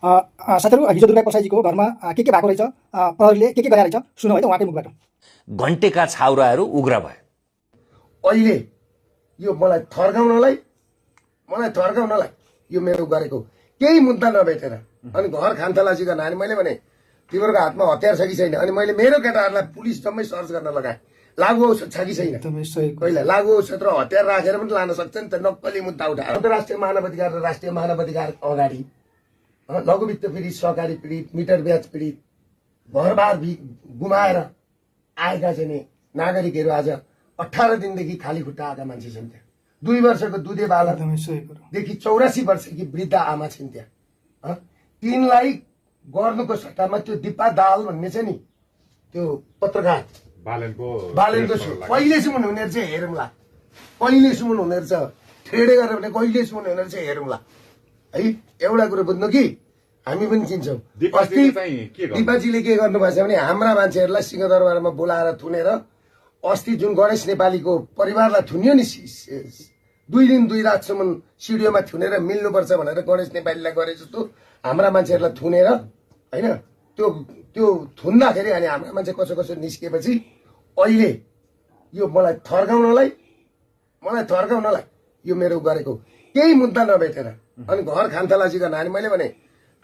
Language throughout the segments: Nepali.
साथीहरू, हिजो दुर्गा प्रसादजीको घरमा के भएको रहेछ, प्रहरीले के गरे रहेछ, सुनौ है त उहाँकै मुखबाट। घन्टेका छाउराहरू उग्र भए। अहिले यो मलाई थर्काउनलाई यो मेरो गरेको केही मुद्दा नभेटेर अनि घर खानतलासी गर्न। अनि मैले भने तिमीहरूको हातमा हतियार छ कि छैन, अनि मैले मेरो केटाहरूलाई पुलिस जम्मै सर्च गर्न लगाएँ। लागु औषध छ कि छैन, पहिला लागु औषध र हतियार राखेर पनि लान सक्छ नि त। नक्कली मुद्दा उठाएर अन्तर्राष्ट्रिय मानवाधिकार र राष्ट्रिय मानवाधिकार अगाडि लघु वित्त पीडित, सहकारी पीडित, मिटर ब्याज पीडित, घरबार गुमाएर आएका चाहिँ नागरिकहरू आज 18 दिनदेखि खाली खुट्टा आएका मान्छे छन् त्यहाँ। 2 वर्षको दुधे बालकदेखि 84 वर्षकी वृद्ध आमा छिन् त्यहाँ। तिनलाई गर्नुको सट्टामा त्यो दिपा दाल भन्ने छ नि, त्यो पत्रकार बालेनको कहिलेसम्म हुने रहेछ हेरौँला, कहिलेसम्म हुने रहेछ, ठेडे गरेर भने कहिलेसम्म हुने रहेछ हेरौँला है। एउटा कुरो बुझ्नु कि हामी पनि चिन्छौँ। दिपाजीले के गर्नुभएछ भने हाम्रा मान्छेहरूलाई सिंहदरबारमा बोलाएर थुनेर, अस्ति जुन गणेश नेपालीको परिवारलाई थुन्यो नि, 2 दिन 2 रातसम्म सिडियोमा थुनेर मिल्नुपर्छ भनेर गणेश नेपालीलाई गरे जस्तो हाम्रा मान्छेहरूलाई थुनेर होइन, त्यो थुन्दाखेरि अनि हाम्रा मान्छे कसो कसो निस्किएपछि अहिले यो मलाई थर्काउनलाई यो मेरो गरेको केही मुद्दा नभेटेर अनि घर खानतलासी गर्न। अनि मैले भने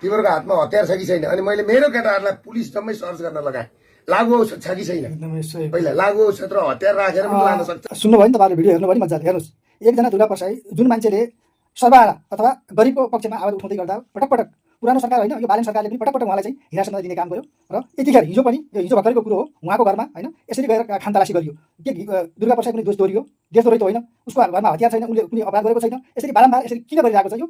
तिमीहरूको हातमा हतियार छ कि छैन, अनि मैले मेरो केटाहरूलाई पुलिस जम्मै सर्च गर्न लगाएँ। लागु औषध छ कि छैन, पहिला लागु औषध र हतियार राखेर पनि लान सक्छ। सुन्नुभयो नि तपाईँहरूले, भिडियो हेर्नुभयो नि मजाले। हेर्नुहोस्, एकजना दुर्गा प्रसाई जुन मान्छेले सर्वहारा अथवा गरिबको पक्षमा आवाज उठाउँदै गर्दा पटक पुरानो सरकार होइन, यो बालेन सरकारले पनि पटक उहाँलाई चाहिँ हिरासतमा दिने काम गर्यो। र यतिखेर हिजो पनि, यो हिजो भर्खरको कुरो हो, उहाँको घरमा होइन यसरी गएर खानतलासी गरियो। के दुर्गा प्रसाई पनि दोष दोहोरियो? देशद्रोही त होइन, उसको घरमा हतियार छैन, उसले कुनै अपराध गरेको छैन। यसरी बारम्बार यसरी किन गरिरहेको छ?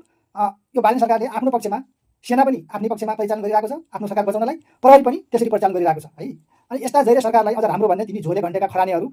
यो बालेन सरकारले आफ्नो पक्षमा, सेना पनि आफ्नै पक्षमा परिचालन गरिरहेको छ, आफ्नो सरकार बचाउनलाई, प्रहरी पनि त्यसरी परिचालन गरिरहेको छ है। अनि यस्ता जहिले सरकारलाई अझ राम्रो भन्ने तिमी झोले घन्टेका खरानीहरू